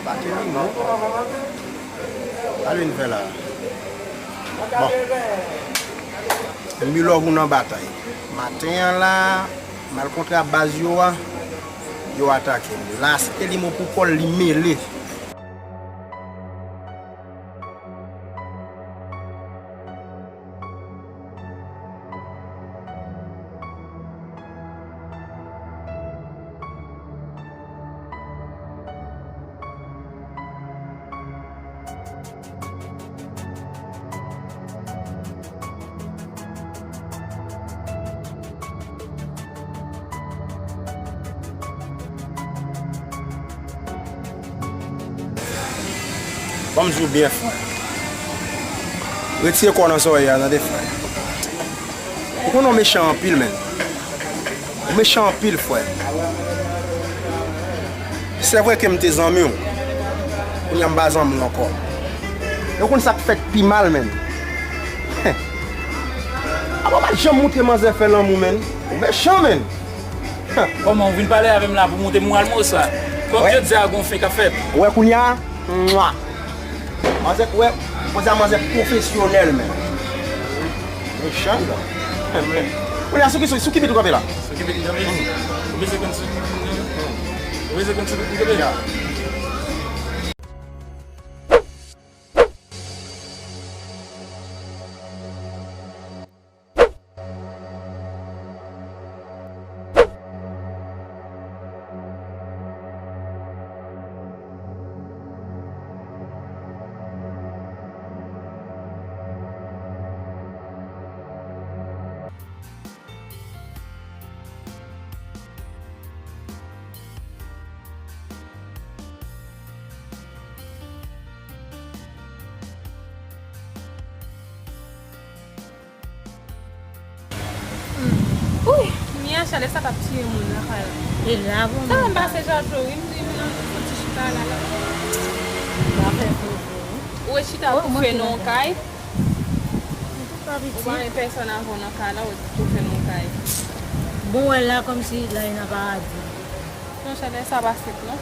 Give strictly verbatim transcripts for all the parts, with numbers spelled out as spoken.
Pake li non. Sa l vin fè la? Bon. Anpil love ou nan batay. Maten an la, m al kontre a baz yo a, yo atake m. La, se te li mwen pou kò l, li mele. Ban m di w byen, frè. Retire kò w nan zòrèy la, tande, frè. Ou konnen w mechan anpil, menn. Ou mechan anpil, frè. Se vre ke m te zanmi w. Kounye a m pa zanmi w ankò. E w konn sa k fèt pi mal, menn? Apa w pa t janm montre manzè fè lanmou, menn? Ou mechan, menn. Kòman w vin pale avè m la pou monte moral mwen sa? Kòm jodi a gon fen k ap fèt. Ou wè kounye a? Mwa. Manzè, ou wè, kounye a manzè pwofesyonèl, menn. Mechan, non. Kounye a, sou ki, sou, sou ki bit ou kanpe la? Sou ki bit ou kanpe? Ou bezwen konn sou ki bit ou kanpe? Ou bezwen konn sou ki bit ou kanpe? Ya. Wouy, mi a chalè sa t ap tiye moun lakay la. E la, bon, sa m pase Jajo, wi, m di, m nan fouti chita la, la. Ou wè chita pou fè nan yon kay. Ou pa gen pèsòn avè w nan kay la, ou tou fè nan yon kay. Bon, wè la, kòmsi la, e nan paradi. Non, chalè sa pa senp, non.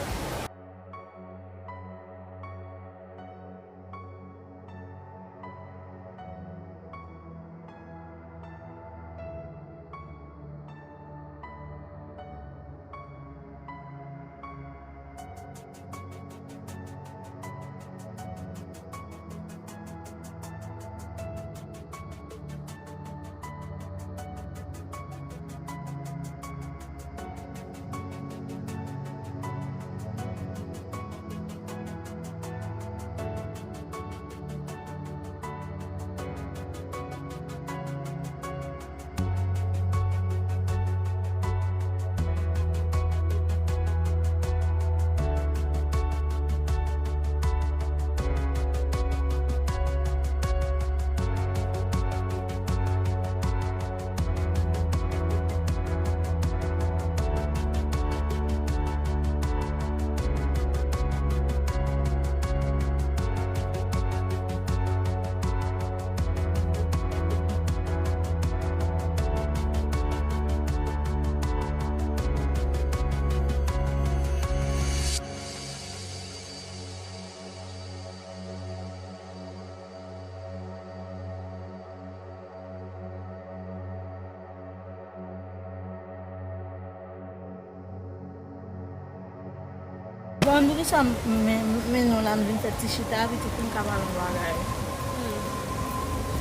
Bon, m di sa, m, men, men non la, m vin fè ti chita, pitit pou m ka pale yon bagay.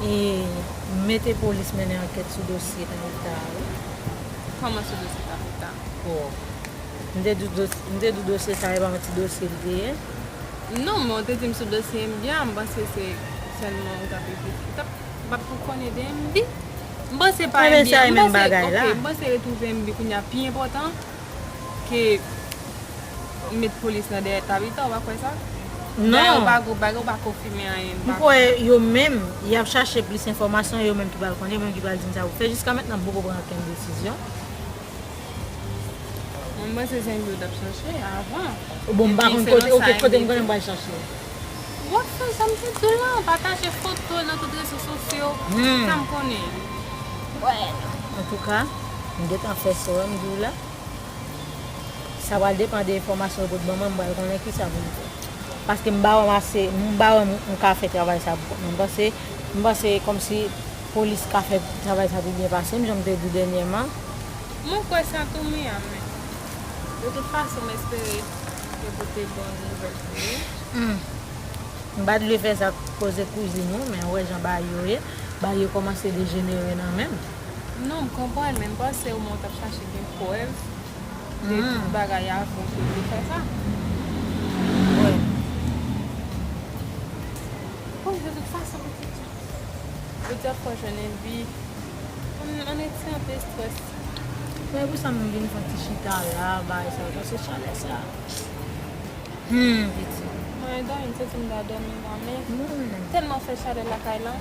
E mete polis mennen ankèt sou dosye Tabita a, wi. Kòman sou dosye Tabita? Bon. M te di w dos-, m te di w dosye sa a, e pa yon ti dosye li te ye. Non, men w te di m sou dosye M B A, m panse se sèlman ou t ap reflechi. Ou t ap, ou p ap pou konnen de M B. M panse pa M B A, m panse, ok, m panse retwouve M B kounye a pi enpòtan ke met polis nan dèyè Tabita, ou pa kwè sa? Non. Dayè, ou pa gwo bagay, ou pa konfime anyen, m pa kwè. M kwè yo menm, y ap chache plis enfòmasyon, yo menm ki pral konnen, yo menm ki pral di m sa pou fè. Jiska mentnan, m poko pran okenn desizyon. Mwen, m panse se yon jan w t ap chache avan. Bon, m pa konn kote, ok, kote m konnen m pral chache. W ap fè sa m te di w lan, pataje foto nan tout rezo sosyo, sa m konnen. Antouka, m gentan fè sa w wè m di w la. Sa pral depann de enfòmasyon yo pot ban mwen, m pral konnen kisa pou m fè. Paske m pa wè m ase, m pa wè m, m ka fè travay sa pou kont mwen. M panse, m panse kòmsi polis ka fè travay sa pi byen pase m, jan m te di dènyèman. Mwen kwè sa tou, Mia, men de tout fason, m espere yo pote bon nouvèl pou ou. Hmm. M pa t vle fè sa koze kouzin ou, men ou wè jan bagay yo ye. Bagay yo kòmanse dejenere nan men m. Non, m konprann, men m panse omwen w t ap chache gen prèv de tout bagay avan w te vle fè sa. Wè. Bon, de tout fason, pitit, jodi a fò jwenn envi. Ann, ann retire anpil estrès. Men pou sa m vin fè ti chita la, bagay sa, paske chalè sa. Hmm, pitit. Mwen dòmi, m santi m ta dòmi la, men tèlman fè chalè lakay la.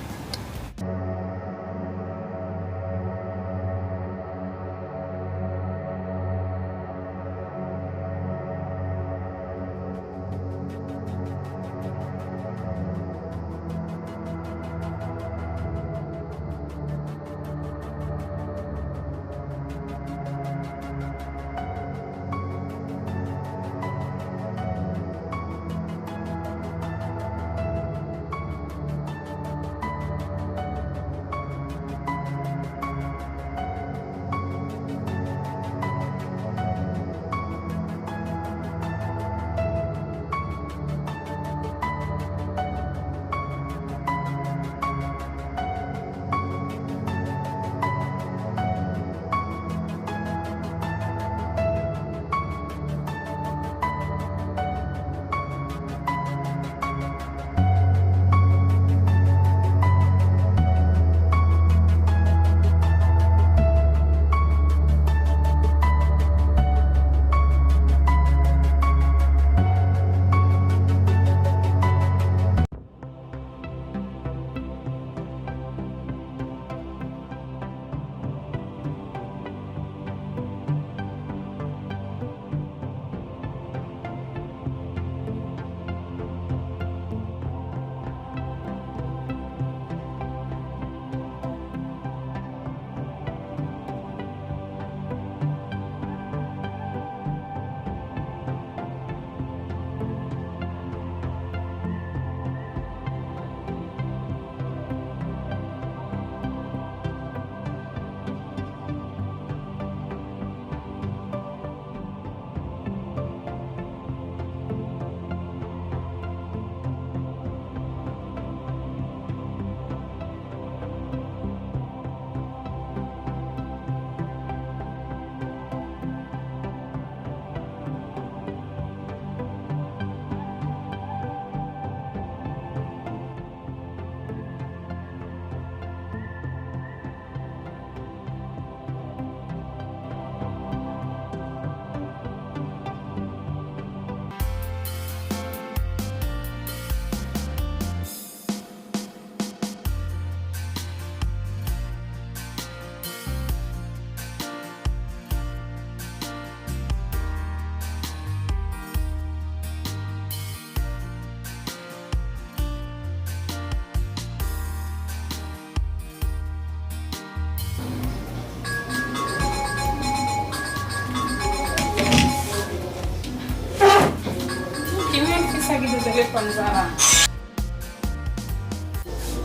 Ki menm fi sa ki te telefòn sa la?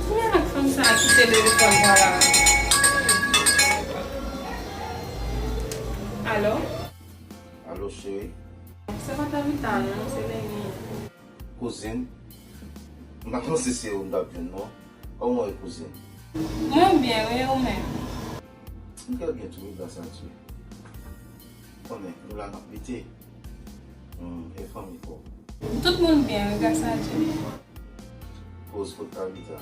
Ki menm ak fanm sa ki te telefòn sa la? Alo? Alo, cheri. Se pa Tabita, non, se Leni. Kouzin, m pa t panse se ou m t ap jwenn, non. Kòman w ye, kouzin? Mwen byen, wi, ou menm? M trè byen tou, wi, gras a Dye. Konnen, nou la n ap lite. Hmm, e fanmi pa w? Tout moun byen, wi, gras a Dye. Kouz, kot Tabita?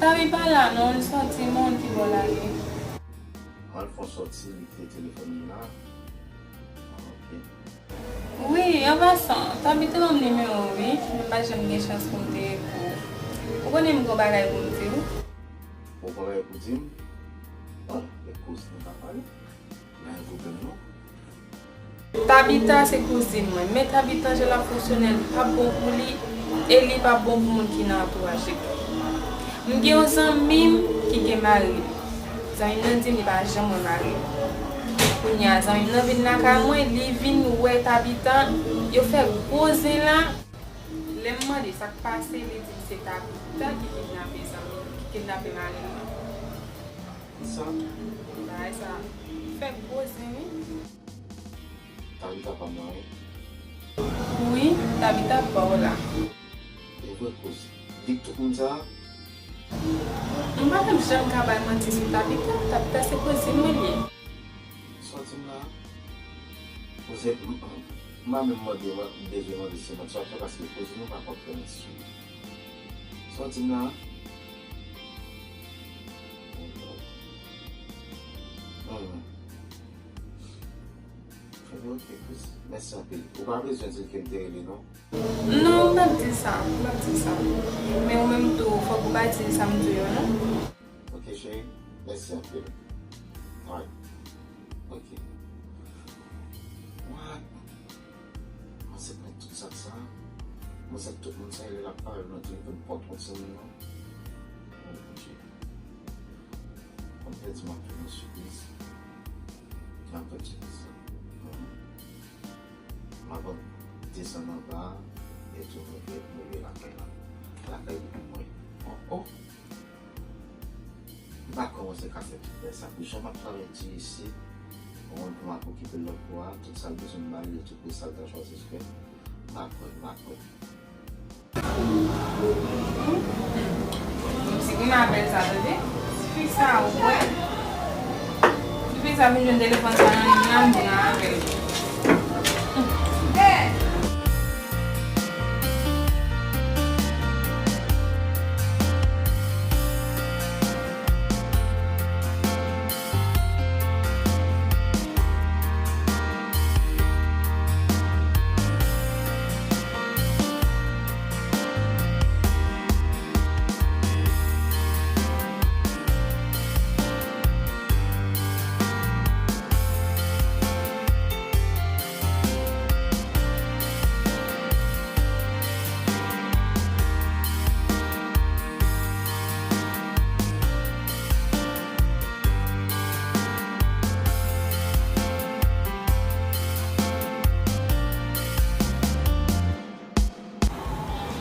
Tabita pa la non, li sòti, m pa konn ki bò l ale. An, l fè yon sòti, li kite telefòn li la. Ah, ok. Wi, an pasan, Tabita ban m nimewo w, wi, men m pa t janm gen chans pou m te ekri w. Ou konnen m gen yon bagay pou m di w. Ou gen yon bagay pou di m? Bon, e kouz nou ka pale. Pa gen pwoblèm non. Tabita se kouzin mwen, men Tabita jan l ap fonksyone l p ap bon pou li, e li p ap bon pou moun ki nan antouraj li tou. M gen yon zanmi m ki gen mari l. Zanmi m nan di m li pa janm wè mari l. Kounye a, zanmi m nan vin lakay mwen, li vin wè Tabita, yo fè gwo zen la. Lè m mande sa k pase, li di m se Tabita ki kidnape zanmi, ki kidnape mari l lan. Sa? Bagay sa fè gwo zen, wi. Tabita pa m nan, wi. Wi, Tabita pa w la. E vre, kouz. Di tout moun sa? M pa menm janm ka bay manti sou Tabita. Tabita se kouzin mwen li ye. Sa w di m la? Kouzin, m, m, m pa menm mande, m bezwen mande se manti w ap fè paske kouzin ou pa konn fè manti sou li. Sa w di m la? Oh, Lord. Non, non. Ebyen, ok, Chris. Mèsi anpil. Ou pa bezwen di l ke m te rele, non? Non, m p ap di l sa. M p ap di l sa. Men ou menm tou, fòk ou pa di l sa m di w yo, non. Ok, cheri. Mèsi anpil. Alright. Ok. What? Mwen se pran tout sa k sa. Mwen se tout moun sa, lè l ap pale, nou di l ke m pòt kont se moun, non. Oh, Bondye. Konn pèdi m ap fè yon sipriz. Nan pèdi sa. M ap desann anba, e tou mwen vin rive lakay la. Lakay li pou mwen. Oh, oh! M pa kòmanse ka fè tout bèl sa. Pou jan m ap travay di isit, mwen pou m ap okipe l lòt bò a, tout sa l bezwen m ba li, tout bèl sa l ta chwazi fè. M pa kwè, m pa kwè. Si goumen apèl sa, tande. Tifi sa, wè. Tifi sa vin jwenn telefòn sa nan men m nan, m pran avè l.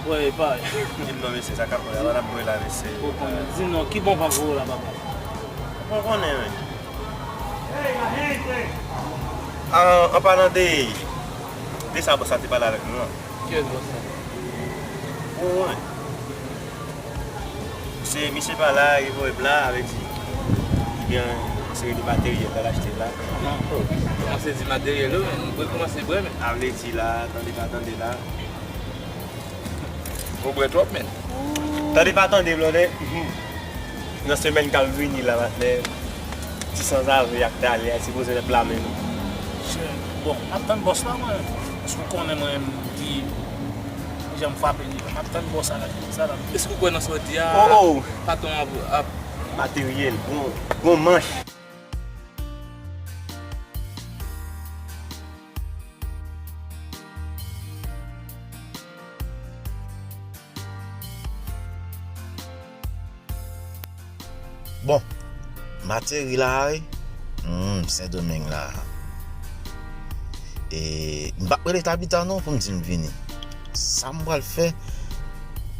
Wè, epa. Di m non, mesye, sa k ap fè la, n ap bwè la, mesye. Ou konnen. Di m non, ki bò w pa voye w la, papa? Ou konnen, men. An, an palan de, de sa bòs la te pale avèk nou an. Kiyès bòs la? Ou wè. Se misye pa la, revolv la, avè di. Ebyen, se de materyèl la l achte la. Non. Kòmanse di materyèl, wi, men nou kòmanse bwè, men. A vle di la, tande pa tande la. Ou bwè twòp, men. Tande pa tande, blòdè. Nan semèn k ap vini la, patnè, ti sanzave ak talè a sipoze nèt lame nou. Chè, bon, m ap tann bòs la, mwen. Paske w konnen mwen menm ki jan m frape li. M ap tann bòs la, sa la. Èske w kwè nan sa w di a? Oh, oh. Patwon ap, ap. Materyèl, gon, gon manch. Bon, m ateri la a, wi. Hmm, Sendomeng la. E, m p ap rele Tabita non pou m di m vini. Sa m pral fè,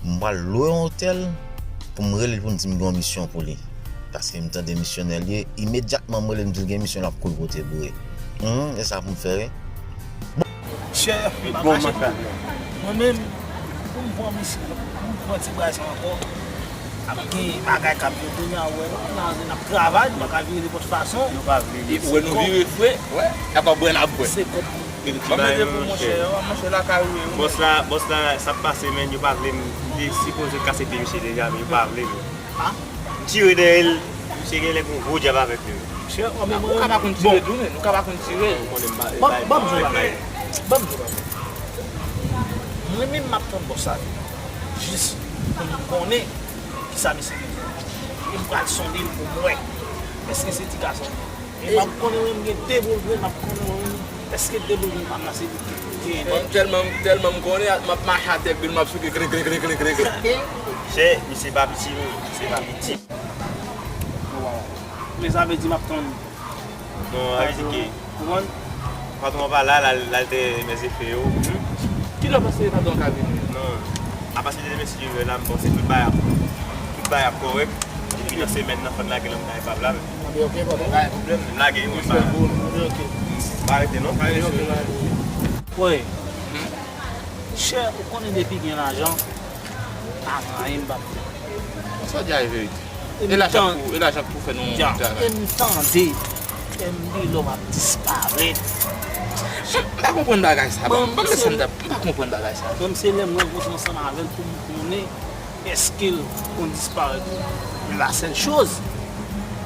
m pral lwe yon otèl pou m rele l pou m di m gen yon misyon pou li. Paske m tande misyonè l ye, imedyatman m rele l, m di l gen misyon, l ap kouri pote boure. Hmm, e sa pou m fè, wi. Chè, m pa mache pou mwen menm, pou m pran misye, pou m pran ti bray sa ankò. Ap gen bagay k ap vin kounye a, ou wè, nou nan ri, n ap travay, nou pa ka vire nenpòt fason. Yo pa vle. Epi ou wè nou vire fre, wè, y ap ap bwè, n ap bwè. Se kòb. Ban m ede pou monchè, monchè lakay ou ye, wi. Bòs la, bòs la, sa ap pase, men yo pa vle m, m te sipoze kase pye misye deja, men yo pa vle, men. M tire dèyè l, misye genlè gon gwo djab avèk li. Chè, ou menm, ou ka pa konn tire tou, men, ou ka pa konn tire. Ban m di w bagay. Ban m di w bagay. Mwen menm, m ap tann bòs la vini. Jis pou m konnen kisa misye gen pou m di. E m pral sonde l pou m wè. Èske se ti gason? E m ap konnen mwen, m gen de boul vre, m ap konnen mwen, èske de boul vre pa m nan se li ki genyen? Mwen tèlman, tèlman m konnen, m ap mache atè, epi m ap souke, krik, krik, krik, krik, krik. Chè, misye pa piti, non, misye pa piti. Men sa vle di m ap tann. Non, a di ke. Konprann? Patwon an pa la, l al, l al te mèzefe yo. Kilè w panse patwon an ka vini? Non. Si Dye vle la, m panse tout bagay ap, tout bagay ap kòrèk. Depi nan semèn nan, fò n lage nan kay Pab la menm. Anben, ok, pa gen pwoblèm. M lage wi, m pa, m pa rete non. Wi. Chè, ou konnen depi gen lajan, pa gen anyen m p ap fè. Sa w di a e verite. E lajan k pou, e lajan k pou fè nou travay. E m tande, M B Love ap disparèt. M pa konprann bagay sa. Ban m, ban m mesaj, m pa konprann bagay sa. Ban m se lè m rankontre ansanm avè l pou m konnen èske l konn disparèt. Men la sèl choz,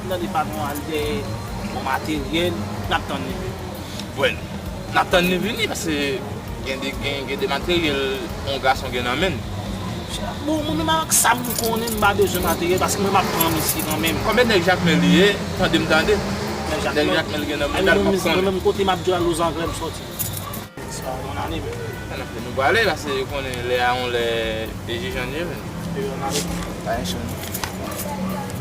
m tande patwon al dèyè yon materyèl, n ap tann li vini. Bon, n ap tann li vini paske gen de, gen, gen de materyèl yon gason gen nan men l. Bon, mwen menm avèk sa m konnen, m pa bezwen materyèl paske mwen m ap pran misye kanmenm. Konbyen nèg Jakmèl li ye? Tande m tande. Nèg Jakmèl gen nan men l, m ap konnen. Mwen menm kote m ap djalouz anglè m soti. Sa yon ane menm. Sa n ap fè, nou prale paske yo konnen lè a yon lè dezijan li ye menm. Depi yon ane. Pa yon chan.